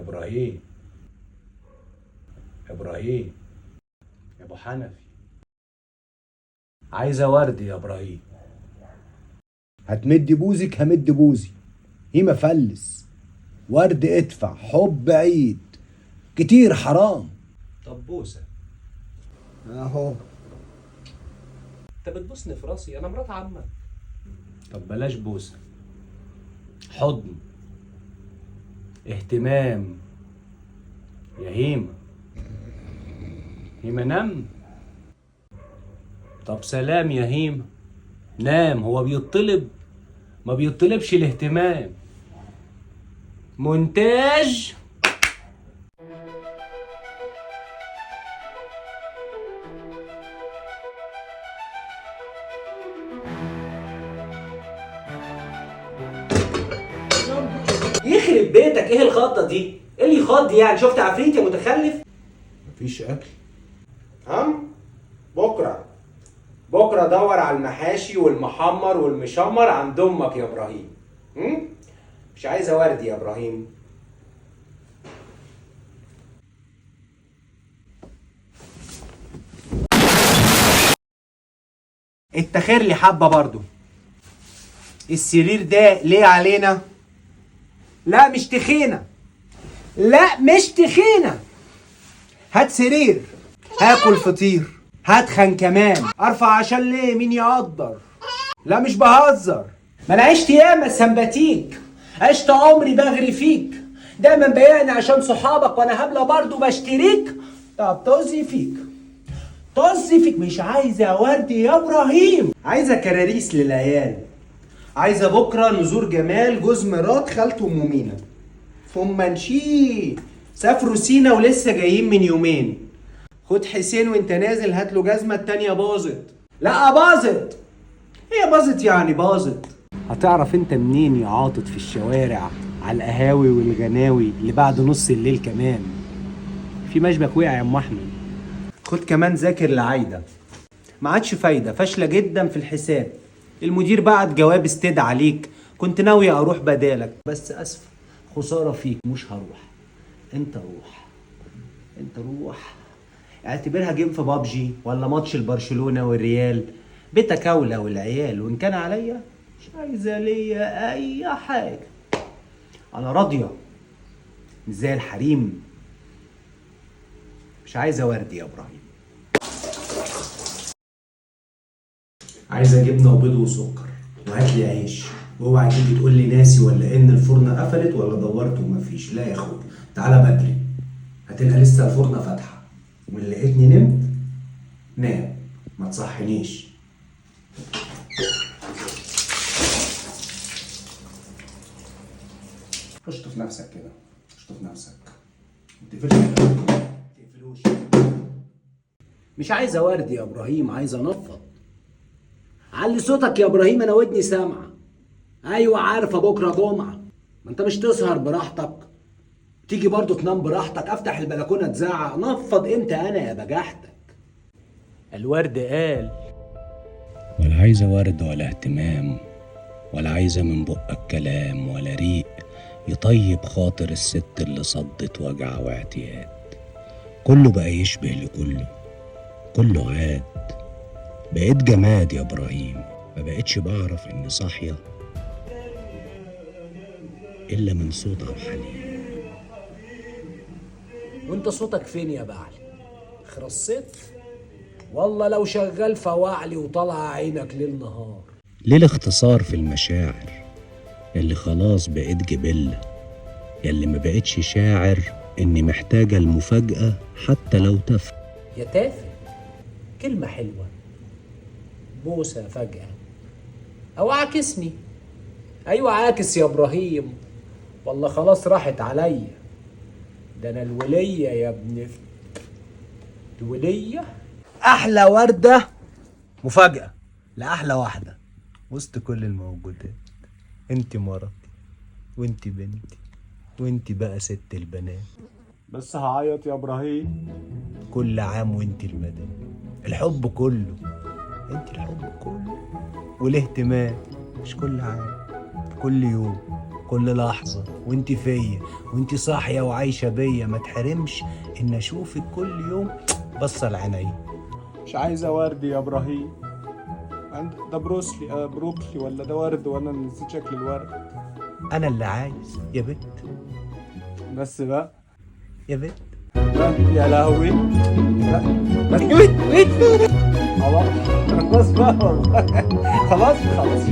ابراهيم، ابراهيم يا ابو حنفي، عايزه ورد يا ابراهيم. هتمد بوزك همد بوزي، هيما فلس ورد ادفع، حب عيد كتير حرام. طب بوسه. اهو. انت بتبوسني في راسي؟ انا مرات عمك. طب بلاش بوسه، حضن، اهتمام. يا هيما، هيما نام. طب سلام يا هيما، نام. هو بيطلب؟ ما بيطلبش الاهتمام. مونتاج. يخرب بيتك، ايه الخضه دي؟ ايه اللي يخض يعني؟ شفت عفريت يا متخلف؟ مفيش اكل. هم بكره بكره دور على المحاشي والمحمر والمشمر عند امك يا ابراهيم. مش عايزه ورد يا ابراهيم. اتخير لي حبه برضو. السرير ده ليه علينا؟ لا مش تخينة، لا مش تخينة. هات سرير، هاكل فطير، هتخن كمان، ارفع عشان ليه؟ مين يقدر؟ لا مش بهزر، ما انا عشت ياما سمباتيك، عشت عمري بغري فيك، دايما بيعني عشان صحابك وانا هبلة برضو بشتريك. طب طزي فيك، طزي فيك. مش عايزه ورد يا ابراهيم، عايزه كراريس للعيال، عايزه بكره نزور جمال جوز مرات خالته ام مينا، ثم نشي سافروا سينا ولسه جايين من يومين. خد حسين وانت نازل هات له جزمه، التانية باظت. لا باظت، هي باظت يعني باظت. هتعرف انت منين يا عاطط في الشوارع على القهاوي والغناوي اللي بعد نص الليل كمان؟ في مشبك وقع يا ام احمد. خد كمان ذاكر لعايده، ما عادش فايده، فاشلة جدا في الحساب. المدير بعت جواب استدعى عليك، كنت ناوي اروح بدالك بس اسف، خسارة فيك مش هروح. انت روح، انت روح. اعتبرها game في بابجي ولا ماتش البرشلونه والريال، بيتك اولى والعيال. وان كان عليا مش عايزه ليا اي حاجة، انا راضية مش زي الحريم. مش عايزه ورد يا ابراهيم. عايزه جبنه وبيض وسكر، وهات لي عيش، واوعى تيجي تقول لي ناسي ولا ان الفرن قفلت ولا دورت ومفيش. لا يا اخويا، تعالى بدري هتلقى لسه الفرن فاتحة. وان لقيتني نمت نام، ما تصحنيش. اشطف نفسك كده، اشطف نفسك، ما تقفلش، ما تقفلوش. مش عايزه ورد يا ابراهيم، عايزه انفض. علي صوتك يا ابراهيم، انا ودني سامعه. ايوه عارفه بكره جمعه، ما انت مش تسهر براحتك، تيجي برضو تنام براحتك، افتح البلكونه تزعق. نفض امتى انا يا بجاحتك؟ الورد قال ولا عايزة ورد ولا اهتمام، ولا عايزة من بقك كلام ولا ريق يطيب خاطر الست اللي صدت وجع واعتياد. كله بقى يشبه لكله، كله عاد. بقيت جماد يا إبراهيم، ما بقتش بعرف إني صاحية إلا من صوت عبد الحليم. وانت صوتك فين يا بعلي؟ خرصت والله لو شغال فواعلي وطالعه عينك ليل نهار. ليه الاختصار في المشاعر اللي خلاص بقيت جبلة، يلي ما بقتش شاعر إني محتاجة المفاجأة حتى لو تف. يا تافه، كلمة حلوة، بوسة فجأة، أو عاكسني. أيوة عاكس يا إبراهيم، والله خلاص راحت عليا. ده أنا الولية يا ابن الولية. احلى ورده مفاجاة لاحلى واحدة وسط كل الموجودات. انت مراتي وانت بنتي وانت بقى ست البنات. بس هعيط يا إبراهيم. كل عام وانت المدام، الحب كله انت، الحب كله والاهتمام. مش كل عام، كل يوم، كل لحظة وانت فيا وانت صاحية وعايشة بيا، ما تحرمش ان اشوفك كل يوم بصة لعينيا. مش عايزه ورد يا ابراهيم. عند ده بروسلي، بروكلي ولا ده ورد، وانا نسيت شكل الورد. انا اللي عايز يا بت. بس بقى يا بت. لا، يا لهوي، لا بس. بت. خلاص، خلاص بقى والله. خلاص خلاص.